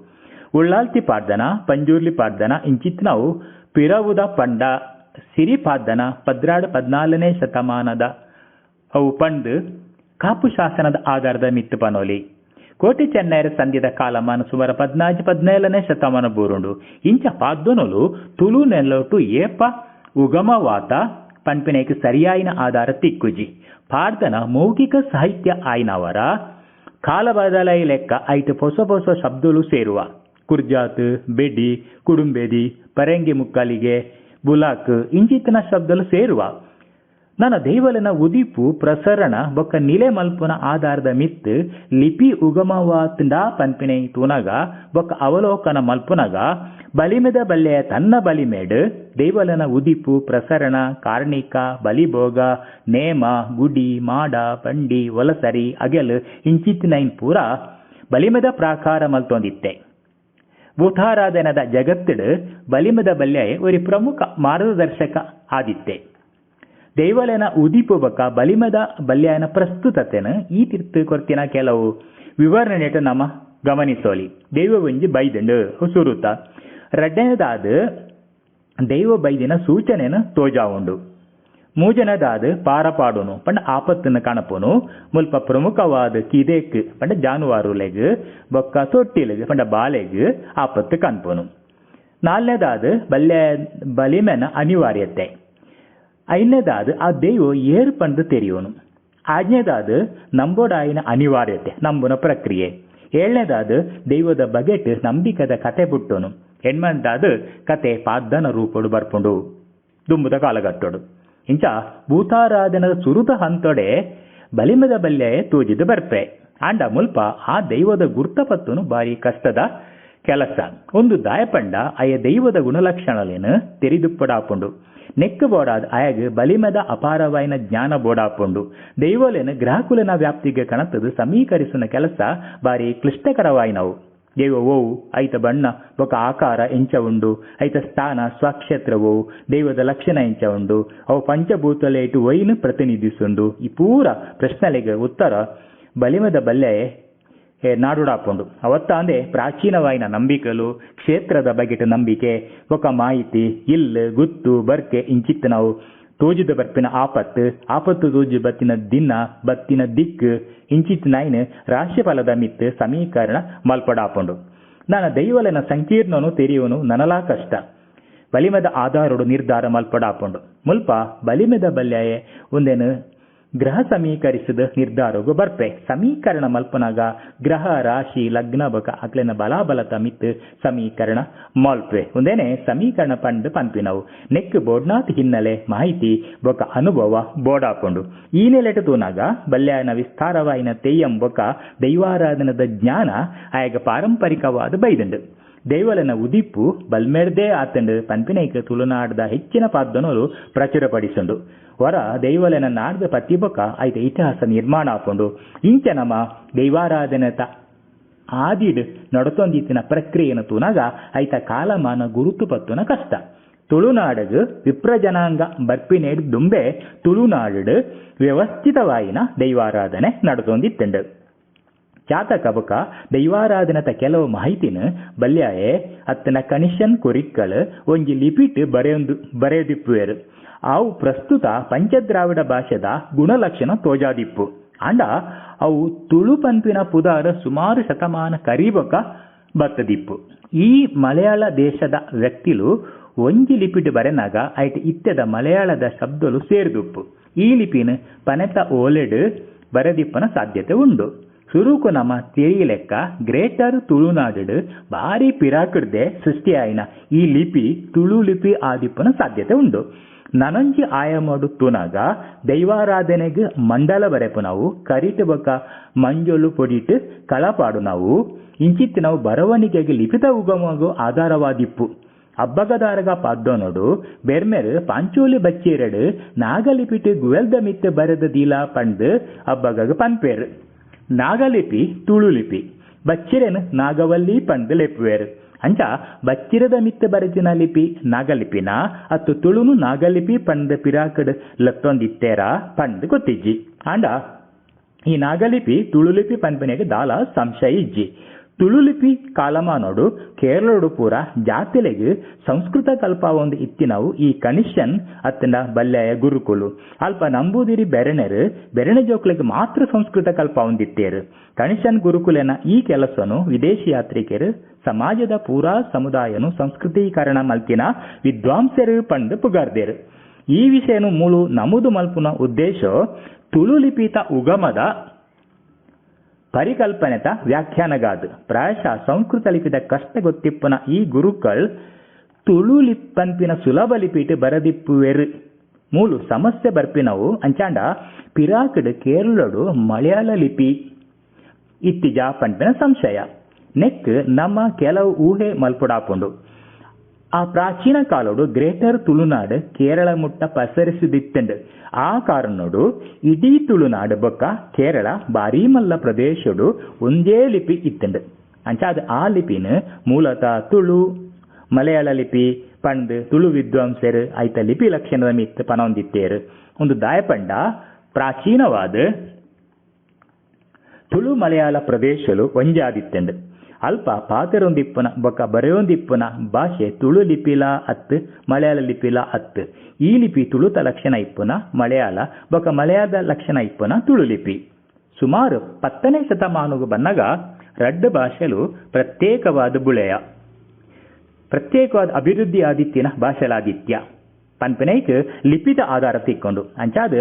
ಉಳ್ಳಾಲ್ತಿ ಪಾಡ್ದನ, ಪಂಜೂರ್ಲಿ ಪಾಡ್ದನ ಇಂಚಿತ್ನವು ಪಿರವುದ ಪಂಡ ಸಿರಿ ಪಾಡ್ದನ 12 14ನೇ ಶತಮಾನದ ಅವು ಪಂಡು ಕಾಪು ಶಾಸನದ ಆಧಾರದ ಮಿತ್ತು ಪನೋಲಿ. ಕೋಟಿ ಚೆನ್ನೈರ ಸಂಧಿದ ಕಾಲಮಾನ ಸುಮಾರು 14 17ನೇ ಶತಮಾನ ಬೂರುಂಡು. ಇಂಚ ಪಾದ್ದೊನಲು ತುಳು ನೆಲೊಟು ಏಪ ಉಗಮವಾತ ಪನ್ಪಿನೈಕ್ ಸರಿಯಾಯಿನ ಆಧಾರ ತಿಕ್ಕುಜಿ. ಪಾಡ್ದನ ಮೌಖಿಕ ಸಾಹಿತ್ಯ ಆಯ್ನವರ ಕಾಲ ಬದಲಾಯಿ ಲೆಕ್ಕ ಐಟ್ ಪೊಸ ಪೊಸ ಶಬ್ದಲು ಸೇರುವ ಕುರ್ಜಾತ್, ಬೆಡಿ, ಕುಡುಂಬೆದಿ, ಪರಂಗಿ ಮುಕ್ಕಲಿಗೆ, ಬುಲಾಕ್ ಇಂಚಿತನ ಶಬ್ದಲು ಸೇರುವ ನನ್ನ ದೈವಲನ ಉದಿಪು ಪ್ರಸರಣ ಬೊಕ್ಕ ನಿಲೆ ಮಲ್ಪುನ ಆಧಾರದ ಮಿತ್ತು ಲಿಪಿ ಉಗಮವಾತಂಡ ಪನ್ಪಿನೈ ತೂನಗ ಬೊಕ್ಕ ಅವಲೋಕನ ಮಲ್ಪುನಗ ಬಲಿಮೆದ ಬಲ್ಲೆಯ ತನ್ನ ಬಲಿಮೇಡು ದೈವಲನ ಉದಿಪು ಪ್ರಸರಣ ಕಾರ್ಣಿಕ ಬಲಿಭೋಗ ನೇಮ ಗುಡಿ ಮಾಡ ಬಂಡಿ ಒಲಸರಿ ಅಗೆಲ್ ಇಂಚಿತ್ತಿನೈನ್ ಪೂರ ಬಲಿಮೆದ ಪ್ರಾಕಾರ ಮಲ್ತೊಂದಿತ್ತೆ. ಭೂತಾರಾಧನದ ಜಗತ್ತಿಡು ಬಲಿಮೆದ ಬಲ್ಲೆಯ ಒಂದು ಪ್ರಮುಖ ಮಾರ್ಗದರ್ಶಕ ಆದಿತ್ತೆ. ದೈವಲನ ಉದಿಪು ಬೊಕ್ಕ ಬಲಿಮದ ಬಲ್ಯಾಯನ ಪ್ರಸ್ತುತತೆನ ಈ ತೀರ್ತು ಕೊರ್ತಿನ ಕೆಲವು ವಿವರಣೆಟ ನಮ ಗಮನಿಸೋಲಿ. ದೈವ ಒಂಜಿ ಬೈದಂಡು ಸುರುತ. ರಡ್ಡನೇದಾದ ದೈವ ಬೈದಿನ ಸೂಚನೆನ ತೋಜಾವುಂಡು. ಮೂಜನದಾದ ಪಾರಪಾಡುನು ಪಂಡ ಆಪತ್ತನ್ನು ಕಾಣಪೋನು. ಮುಲ್ಪ ಪ್ರಮುಖವಾದ ಕಿದೇಕ್ ಪಂಡ ಜಾನುವಾರುಲೆಗ್ ಬೊಕ್ಕ ತೊಟ್ಟಿಲೆಗ್ ಪಂಡ ಬಾಲೆಗ್ ಆಪತ್ತು ಕಾಣ್ಪೋನು. ನಾಲ್ನೇದಾದ ಬಲ್ಯ ಬಲಿಮೆನ ಅನಿವಾರ್ಯತೆ. ಐದನೇದಾದ ಆ ದೈವ ಏರು ಪಂದು ತೆರೆಯೋನು. ಆಜ್ಞೆದಾದ ನಂಬೋಡಾಯಿನ ಅನಿವಾರ್ಯತೆ ನಂಬುನ ಪ್ರಕ್ರಿಯೆ. ಏಳನೇದಾದ ದೈವದ ಬಗೆಟ್ ನಂಬಿಕದ ಕತೆ ಬುಟ್ಟೋನು. ಎಣ್ಮಂದಾದ ಕತೆ ಪಾದ್ದನ ರೂಪಡು ಬರ್ಪುಂಡು ದುಂಬುದ ಕಾಲಗಟ್ಟೋಡು. ಇಂಚ ಭೂತಾರಾಧನದ ಸುರುತ ಹಂತೊಡೆ ಬಲಿಮದ ಬಲ್ಯ ತೂಜಿದು ಬರ್ಪೆ. ಆಂಡ ಮುಲ್ಪ ಆ ದೈವದ ಗುರ್ತಪತ್ತುನು ಬಾರಿ ಕಷ್ಟದ ಕೆಲಸ. ಒಂದು ದಾಯಪಂಡ ಆಯ ದೈವದ ಗುಣಲಕ್ಷಣಲೇನು ತೆರಿದುಪ್ಪಡಾಪುಂಡು. ನೆಕ್ಕು ಬೋಡಾದ ಆಯಗ್ ಬಲಿಮದ ಅಪಾರವಾಯಿನ ಜ್ಞಾನ ಬೋಡಾಪುಂಡು. ದೈವಲೇನು ಗ್ರಾಹಕುಲನ ವ್ಯಾಪ್ತಿಗೆ ಕಣತದು ಸಮೀಕರಿಸುವ ಕೆಲಸ ಬಾರಿ ಕ್ಲಿಷ್ಟಕರವಾಯಿನವು. ದೈವ ಓವು, ಐತ ಬಣ್ಣ ಬೊಕ ಆಕಾರ ಎಂಚ ಉಂಡು, ಐತ ಸ್ಥಾನ ಸ್ವಕ್ಷೇತ್ರವು, ದೈವದ ಲಕ್ಷಣ ಎಂಚ ಉಂಡು, ಅವು ಪಂಚಭೂತಲೇಟು ವೈನು ಪ್ರತಿನಿಧಿಸುಂಡು. ಈ ಪೂರ ಪ್ರಶ್ನೆಲೆಗೆ ಉತ್ತರ ಬಲಿಮದ ಬಲ್ಲೆಯೇ ನಾಡುಡಾಪುಂಡು. ಅವತ್ತಾಂದೆ ಪ್ರಾಚೀನವಾಯಿನ ನಂಬಿಕೆಲು, ಕ್ಷೇತ್ರದ ಬಗೆಟ್ ನಂಬಿಕೆ ಬೊಕ ಮಾಹಿತಿ, ಇಲ್ಲು ಗುತ್ತು ಬರ್ಕೆ ಇಂಚಿತ್ತು ನಾವು ತೋಜಿದ ಬರ್ಪಿನ ಆಪತ್ತು, ಆಪತ್ತು ತೋಜಿ ಬತ್ತಿನ ದಿನ ಬತ್ತಿನ ದಿಕ್ಕು ಇಂಚಿತ್ತಿನ ರಾಶಿಫಲದ ಮಿತ್ತು ಸಮೀಕರಣ ಮಲ್ಪಡಾಪುಂಡು. ನಾನ ದೈವಲೆನ ಸಂಕೀರ್ಣನು ತೆರೆಯುವನು ನನಲಾ ಕಷ್ಟ. ಬಲಿಮೆದ ಆಧಾರಡು ನಿರ್ಧಾರ ಮಲ್ಪಡಾಪುಂಡು. ಮುಲ್ಪ ಬಲಿಮೆದ ಬಲ್ಯಾಯೆ ಒಂದೇನು ಗ್ರಹ ಸಮೀಕರಿಸಿದ ನಿರ್ಧಾರಗು ಬರ್ಪೆ. ಸಮೀಕರಣ ಮಲ್ಪನಾಗ ಗ್ರಹ ರಾಶಿ ಲಗ್ನ ಬಕ ಅಕ್ಲೆನ ಬಲಾಬಲತ ಮಿತ್ತು ಸಮೀಕರಣ ಮಲ್ಪೆ. ಒಂದೇನೆ ಸಮೀಕರಣ ಪಂಡ್ ಪನ್ಪಿನವು ನೆಕ್ ಬೋಡ್ನಾಥ್ ಹಿನ್ನೆಲೆ ಮಾಹಿತಿ ಬೊಕ ಅನುಭವ ಬೋಡಾಪುಂಡು. ಈ ನೆಲೆಟು ತೂನಾಗ ಬಲ್ಯಾಯನ ವಿಸ್ತಾರವಾಯಿನ ತೆಯ್ಯಂ ಬೊಕ ದೈವಾರಾಧನದ ಜ್ಞಾನ ಆಯಗ ಪಾರಂಪರಿಕವಾದ ಬೈದಂಡು. ದೈವಲನ ಉದಿಪ್ಪು ಬಲ್ಮೆಡ್ದೇ ಆತಂಡು ಪನ್ಪಿನೈಕ ತುಳುನಾಡ್ದ ಹೆಚ್ಚಿನ ಪಾದ್ದನರು ಪ್ರಚುರಪಡಿಸುಂಡು. ವರ ದೈವಲನ ನಾಡ್ದ ಪತಿಬೊಕ ಐತ ಇತಿಹಾಸ ನಿರ್ಮಾಣ ಆಪುಂಡು. ಇಂಚ ನಮ್ಮ ದೈವಾರಾಧನೆತ ಆದಿಡ್ ನಡತೊಂದಿತ್ತಿನ ಪ್ರಕ್ರಿಯೆಯನ್ನು ತೂನಾಗ ಐತ ಕಾಲಮಾನ ಗುರುತು ಪತ್ತುನ ಕಷ್ಟ. ತುಳುನಾಡಗು ವಿಪ್ರಜನಾಂಗ ಬರ್ಪಿನೇಡ್ ದುಂಬೆ ತುಳುನಾಡು ವ್ಯವಸ್ಥಿತವಾಯಿನ ದೈವಾರಾಧನೆ ನಡತೊಂದಿತ್ತಂಡು. ಜಾತಕ ಬೊಕ ದೈವಾರಾಧನತ ಕೆಲವು ಮಾಹಿತಿನ ಬಲ್ಯಾಯೆ ಅತ್ತನ ಕನಿಷನ್ ಕುರಿಕ್ಕಳು ಒಂಜಿ ಲಿಪಿಟ್ ಬರೆಯದಿಪ್ಪುವೆರು. ಅವು ಪ್ರಸ್ತುತ ಪಂಚದ್ರಾವಿಡ ಭಾಷೆದ ಗುಣಲಕ್ಷಣ ತೋಜಾದಿಪ್ಪು. ಆಂಡ ಅವು ತುಳು ಪನ್ಪಿನ ಪುದಾರ ಸುಮಾರು ಶತಮಾನ ಕರಿಬೊಕ ಬತ್ತದಿಪ್ಪು. ಈ ಮಲಯಾಳ ದೇಶದ ವ್ಯಕ್ತಿಲು ಒಂಜಿ ಲಿಪಿಟ್ ಬರೆನಾಗ ಐಟ್ ಇತ್ತೆದ ಮಲಯಾಳದ ಶಬ್ದಲು ಸೇರ್ದುಪ್ಪು. ಈ ಲಿಪಿನ ಪನೆತ ಓಲೆಡ್ ಬರೆದಿಪ್ಪನ ಸಾಧ್ಯತೆ ಉಂಡು. ಸುರುಕು ನಮ್ಮ ತೆರಿಲೆಕ್ಕ ಗ್ರೇಟರ್ ತುಳುನಾಡು ಭಾರಿ ಪಿರಾಕಡ್ದೆ ಸೃಷ್ಟಿಯಾಯಿನ ಈ ಲಿಪಿ ತುಳು ಲಿಪಿ ಆದಿಪ್ಪನ ಸಾಧ್ಯತೆ ಉಂಡು. ನನೊಂಜಿ ಆಯಾಮಡು ತೂನಾಗ ದೈವಾರಾಧನೆಗೆ ಮಂಡಲ ಬರೆಪು ನಾವು, ಕರಿಟು ಬೊಕ ಮಂಜೊಲು ಪೊಡಿಟ್ ಕಳಪಾಡು ನಾವು, ಇಂಚಿತ್ತು ನಾವು ಬರವಣಿಗೆಗೆ ಲಿಪಿತ ಉಗಮಗು ಆಧಾರವಾದಿಪ್ಪು. ಅಬ್ಬಗದಾರಗ ಪಾದ್ದೋನೋಡು ಬೆರ್ಮೆರ್ ಪಾಂಚೋಲಿ ಬಚ್ಚೇರಡು ನಾಗಲಿಪಿಟ್ ಗುವೆಲ್ದ ಮಿತ್ತ ಬರೆದ ದೀಲ ಪಂಡ್ ಅಬ್ಬಗಗ ಪನ್ಪೇರು. ನಾಗಲಿಪಿ ತುಳು ಲಿಪಿ, ಬಚ್ಚಿರೆನ್ ನಾಗವಲ್ಲಿ ಪಂಡ್ ಲೆಪ್ಪುವೇರು. ಅಂಚ ಬಚ್ಚಿರದ ಮಿತ್ತ ಬರೆದಿನ ಲಿಪಿ ನಾಗಲಿಪಿನ ಅತ್ತು ತುಳುನು ನಾಗಲಿಪಿ ಪಂಡ್ ಪಿರಾಕಡ್ ಲತ್ತೊಂದಿತ್ತೇರ ಪಂಡ್ ಗೊತ್ತಿಜ್ಜಿ. ಆಂಡ ಈ ನಾಗಲಿಪಿ ತುಳು ಲಿಪಿ ಪನ್ಪಿನೆಗೆ ದಾಲ ಸಂಶಯ ಇಜ್ಜಿ. ತುಳು ಲಿಪಿ ಕಾಲಮಾನೋಡು ಕೇರಳೋಡು ಪೂರ ಜಾತಿಲೆಗ್ ಸಂಸ್ಕೃತ ಕಲ್ಪಾವೊಂದು ಇತ್ತಿನವು ಈ ಕನಿಷನ್ ಅತ್ತಂಡ ಬಲ್ಯಾಯ ಗುರುಕುಲು. ಅಲ್ಪ ನಂಬೂದಿರಿ ಬೆರಣೆರು ಬೆರಣೆ ಜೋಕ್ಲೆಗ್ ಮಾತ್ರ ಸಂಸ್ಕೃತ ಕಲ್ಪಾವೊಂದಿತ್ತೇರು. ಕನಿಷನ್ ಗುರುಕುಲೆನ ಈ ಕೆಲಸನು ವಿದೇಶಿ ಯಾತ್ರಿಕರು ಸಮಾಜದ ಪೂರಾ ಸಮುದಾಯನು ಸಂಸ್ಕೃತೀಕರಣ ಮಲ್ತಿನ ವಿದ್ವಾಂಸರು ಪಂಡ್ ಪುಗಾರ್ದೇರು. ಈ ವಿಷಯನು ಮೂಲು ನಮೂದು ಮಲ್ಪುನ ಉದ್ದೇಶ ತುಳು ಲಿಪಿತ ಉಗಮದ ಪರಿಕಲ್ಪನೆತ ವ್ಯಾಖ್ಯಾನಗಾದು. ಪ್ರಾಯಶಃ ಸಂಸ್ಕೃತ ಲಿಪಿದ ಕಷ್ಟ ಗೊತ್ತಿಪ್ಪನ ಈ ಗುರುಕಳ್ ತುಳು ಲಿಪ್ಪನ್ಪಿನ ಸುಲಭ ಲಿಪಿಟ್ ಬರದಿಪ್ಪುವೆರು. ಮೂಲು ಸಮಸ್ಯೆ ಬರ್ಪಿನವು ಅಂಚಾಂಡ ಪಿರಾಕಡ್ ಕೇರಳಡು ಮಲಯಾಳ ಲಿಪಿ ಇತ್ತಿಜ ಪನ್ಪಿನ ಸಂಶಯ. ನೆಕ್ ನಮ್ಮ ಕೆಲವು ಊಹೆ ಮಲ್ಪುಡಾಪುಂಡು. ಆ ಪ್ರಾಚೀನ ಕಾಲೋಡು ಗ್ರೇಟರ್ ತುಳುನಾಡು ಕೇರಳ ಮುಟ್ಟ ಪಸರಿಸಿದಿತ್ತಂಡು. ಆ ಕಾರಣೋಡು ಇಡೀ ತುಳುನಾಡು ಬೊಕ್ಕ ಕೇರಳ ಭಾರೀ ಮಲ್ಲ ಪ್ರದೇಶಡು ಒಂದೇ ಲಿಪಿ ಇತ್ತಂಡು. ಅಂಚಾದ ಆ ಲಿಪಿನ ಮೂಲತಃ ತುಳು ಮಲಯಾಳ ಲಿಪಿ ಪಂಡ್ ತುಳು ವಿದ್ವಾಂಸರು ಐತ ಲಿಪಿ ಲಕ್ಷಣದ ಮಿತ್ ಪನೊಂದಿತ್ತೇರು. ಒಂದು ದಾಯಪಂಡ ಪ್ರಾಚೀನವಾದ ತುಳು ಮಲಯಾಳ ಪ್ರದೇಶಲು ಒಂಜಾದಿತ್ತಂಡು. ಅಲ್ಪ ಪಾತೆರೊಂದಿಪ್ಪುನ ಬೊಕ್ಕ ಬರೆಯೊಂದಿಪ್ಪುನ ಭಾಷೆ ತುಳು ಲಿಪಿಲ ಅತ್ತು ಮಲಯಾಳ ಲಿಪಿಲ ಅತ್ತು. ಈ ಲಿಪಿ ತುಳುತ ಲಕ್ಷಣ ಇಪ್ಪುನ ಮಲಯಾಳ ಬೊಕ್ಕ ಮಲಯಾಳದ ಲಕ್ಷಣ ಇಪ್ಪುನ ತುಳು ಲಿಪಿ. ಸುಮಾರು 10ನೇ ಶತಮಾನಗು ಬನ್ನಗ ರಡ್ಡು ಭಾಷೆಲು ಪ್ರತ್ಯೇಕವಾದ ಬುಳೆಯ ಪ್ರತ್ಯೇಕವಾದ ಅಭಿವೃದ್ಧಿ ಆದಿತ್ಯನ ಭಾಷೆಲಾದಿತ್ಯ ಪನ್ಪಿನೈಕ್ ಲಿಪಿತ ಆಧಾರ ತಿಕ್ಕೊಂಡು. ಅಂಚಾದ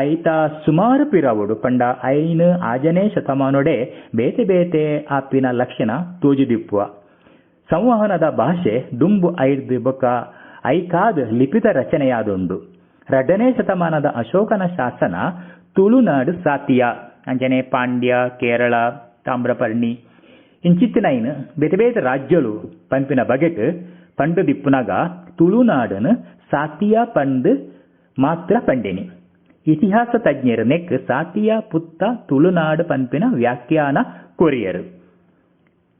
ಐತ ಸುಮಾರು ಪಿರಾವುಡು ಪಂಡ 5 6ನೇ ಶತಮಾನೋಡೆ ಬೇತೆ ಬೇತೆ ಆಪಿನ ಲಕ್ಷಣ ತೋಜಿದಿಪ್ಪುವ. ಸಂವಹನದ ಭಾಷೆ ದುಂಬು ಐರ್ದು ಬೊಕ್ಕ ಐಕಾದ ಲಿಪಿತ ರಚನೆಯಾದುಂಡು. 2ನೇ ಶತಮಾನದ ಅಶೋಕನ ಶಾಸನ ತುಳುನಾಡು ಸಾತಿಯ ಅಂಜನೆ ಪಾಂಡ್ಯ ಕೇರಳ ತಾಮ್ರಪರ್ಣಿ ಇಂಚಿತ್ತಿನೈನ್ ಬೇತೆ ಬೇತೆ ರಾಜ್ಯಲು ಪಂಪಿನ ಬಗೆಟ್ ಪಂಡು ದಿಪ್ಪುನಾಗ ತುಳುನಾಡನು ಸಾತಿಯ ಪಂಡು ಮಾತ್ರ ಪಂಡಿನಿ. ಇತಿಹಾಸ ತಜ್ಞರು ನೆಕ್ ಸಾತಿಯ ಪುತ್ತ ತುಳುನಾಡು ಪಂಪಿನ ವ್ಯಾಖ್ಯಾನ ಕೊರಿಯರು.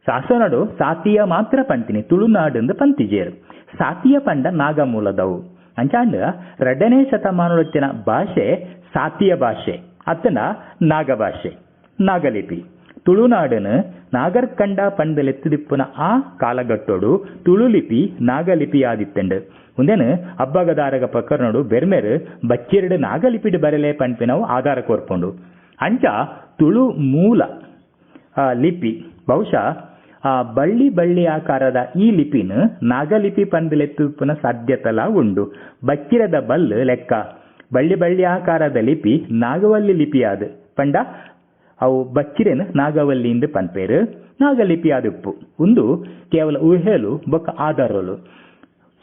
ಶಾಸನಡು ಸಾತಿಯ ಮಾತ್ರ ಪಂತಿನಿ ತುಳುನಾಡು ಪಂತಿಜೇರು. ಸಾತಿಯ ಪಂಡ ನಾಗಮೂಲದವು. ಅಂಚಾಂಡ 2ನೇ ಶತಮಾನೊಳತ್ತಿನ ಭಾಷೆ ಸಾತಿಯ ಭಾಷೆ ಅತ್ತನ ನಾಗಭಾಷೆ ನಾಗಲಿಪಿ. ತುಳುನಾಡನು ನಾಗರ್ಕಂಡ ಪಂದ್ ಲೆತ್ತುದಿಪ್ಪುನ ಆ ಕಾಲಘಟ್ಟೊಡು ತುಳು ಲಿಪಿ ನಾಗಲಿಪಿಯಾದಿತ್ತಂಡು. ಉಂದೆನ್ ಅಬ್ಬಗದಾರಗ ಪ್ರಕರಣಡು ಬೆರ್ಮೆರ್ ಬಚ್ಚಿರಡು ನಾಗಲಿಪಿಡ್ ಬರೆಲೆ ಪನ್ಪಿನವು ಆಧಾರ ಕೊರ್ಪುಂಡು. ಅಂಚ ತುಳು ಮೂಲ ಲಿಪಿ ಬಹುಶಃ ಬಳ್ಳಿ ಬಳ್ಳಿ ಆಕಾರದ ಈ ಲಿಪಿನ ನಾಗಲಿಪಿ ಪಂದ್ ಲೆತ್ತುಪ್ಪುನ ಸಾಧ್ಯತೆಲ ಉಂಡು. ಬಚ್ಚಿರದ ಬಲ್ಲು ಲೆಕ್ಕ ಬಳ್ಳಿ ಬಳ್ಳಿ ಆಕಾರದ ಲಿಪಿ ನಾಗವಲ್ಲಿ ಲಿಪಿಯಾದ ಪಂಡ ಅವು ಬಚ್ಚಿರೆನ್ ನಾಗವಲ್ಲಿ ಎಂದು ಪನ್ಪೇರು ನಾಗಲಿಪಿ ಆದಿಪ್ಪು. ಉಂದು ಕೇವಲ ಊಹೆಲು ಬೊಕ್ಕ ಆಧಾರಲು.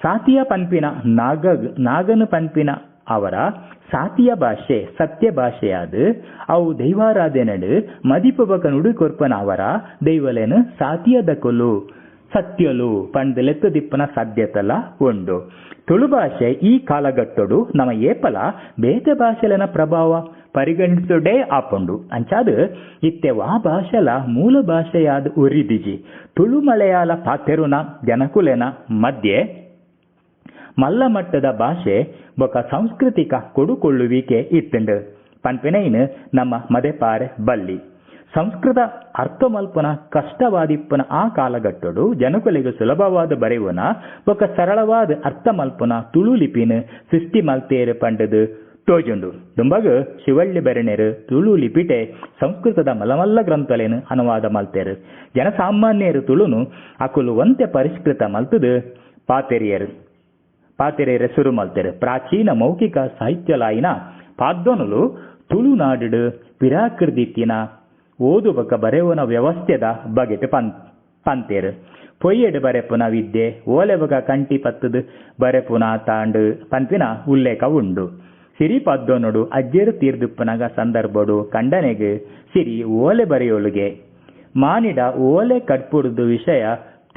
ಸಾತಿಯ ಪನ್ಪಿನ ನಾಗನ ಪನ್ಪಿನ ಅವರ ಸಾತಿಯ ಭಾಷೆ ಸತ್ಯ ಭಾಷೆಯಾದ ಅವು ದೈವಾರಾಧನೆಡು ಮದಿಪು ಬೊಕ್ಕ ನುಡಿ ಕೊರ್ಪನ ಅವರ ದೈವಲೇನು ಸಾತಿಯ ದಕುಲು ಸತ್ಯಲು ಪಂದ್ ಲೆತ್ತುದಿಪ್ಪುನ ಸಾಧ್ಯತೆಲ ಉಂಡು. ತುಳು ಭಾಷೆ ಈ ಕಾಲಘಟ್ಟೊಡು ನಮ್ಮ ಏಪಲ ಬೇತೆ ಭಾಷೆಲೆನ ಪ್ರಭಾವ ಪರಿಗಣಿಸುಡೇ ಆಪುಂಡು. ಅಂಚಾದ್ ಇತ್ತೆ ವಾ ಭಾಷೆಲ ಮೂಲ ಭಾಷೆಯಾದ ಒರಿದಿಜಿ. ತುಳು ಮಲಯಾಳ ಪಾತೆರುನ ಜನಕುಲೆನ ಮಧ್ಯೆ ಮಲ್ಲ ಮಟ್ಟದ ಭಾಷೆ ಬೊಕ ಸಾಂಸ್ಕೃತಿಕ ಕೊಡುಕೊಳ್ಳುವಿಕೆ ಇತ್ತುಂಡು ಪನ್ಪಿನೈನ್ ನಮ್ಮ ಮದೆಪಾರೆ ಬಲ್ಲಿ. ಸಂಸ್ಕೃತ ಅರ್ಥ ಮಲ್ಪುನ ಕಷ್ಟವಾದಿಪ್ಪುನ ಆ ಕಾಲಘಟ್ಟೊಡು ಜನಕುಲೆಗ್ ಸುಲಭವಾದ ಬರೆಯುವನ ಬೊಕ ಸರಳವಾದ ಅರ್ಥ ಮಲ್ಪುನ ತುಳು ಲಿಪಿನ ಸೃಷ್ಟಿ ಮಲ್ತೇರು ಪಂಡದು ತೋಜುಂಡು. ದುಂಬಗ್ ಶಿವಳ್ಳಿ ಬೆರಣೆರು ತುಳು ಲಿಪಿಟೆ ಸಂಸ್ಕೃತದ ಮಲಮಲ್ಲ ಗ್ರಂಥಲೇನು ಅನುವಾದ ಮಲ್ತೇರು. ಜನಸಾಮಾನ್ಯರು ತುಳುನು ಅಕುಲು ಒಂತೆ ಪರಿಷ್ಕೃತ ಮಲ್ತದು ಪಾತೆರಿಯರೆ ಶುರು ಮಲ್ತೇರು. ಪ್ರಾಚೀನ ಮೌಖಿಕ ಸಾಹಿತ್ಯಲಾಯಿನ ಪಾದ್ದೊನುಲು ತುಳುನಾಡು ಪಿರಾಕೃದಿತ್ತಿನ ಓದು ಬೊಕ ಬರೆಯುವನ ವ್ಯವಸ್ಥೆದ ಬಗೆಟ್ ಪಂತೇರು. ಪೊಯ್ಯೆಡು ಬರೆಪುನ ವಿದ್ಯೆ ಓಲೆ ಬೊಕ ಕಂಟಿ ಪತ್ತದು ಬರೆಪುನ ತಾಂಡು ಪನ್ಪಿನ ಉಲ್ಲೇಖ ಉಂಡು. ಸಿರಿ ಪದ್ದೊನುಡು ಅಜ್ಜೆರು ತೀರ್ದುಪ್ಪುನಗ ಸಂದರ್ಭಡು ಕಂಡನೆಗ್ ಸಿರಿ ಓಲೆ ಬರೆಯೋಳುಗೆ ಮಾನಿಡ ಓಲೆ ಕಟ್ಪುಡುದು ವಿಷಯ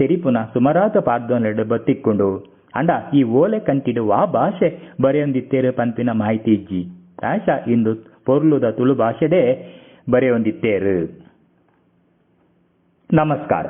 ತೆರಿಪುನ ಸುಮರಾತ ಪಾದ್ದೊನೆಡು ಬತ್ತಿಕ್ಕೊಂಡು. ಅಂಡ ಈ ಓಲೆ ಕಂಟಿಡು ವಾ ಭಾಷೆ ಬರೆಯೊಂದಿತ್ತೇರು ಪನ್ಪಿನ ಮಾಹಿತಿ ಇಜ್ಜಿ. ಪ್ರಾಯಶಃ ಇಂದು ಪೊರ್ಲುದ ತುಳು ಭಾಷೆಡೇ ಬರೆಯೊಂದಿತ್ತೇರು. ನಮಸ್ಕಾರ.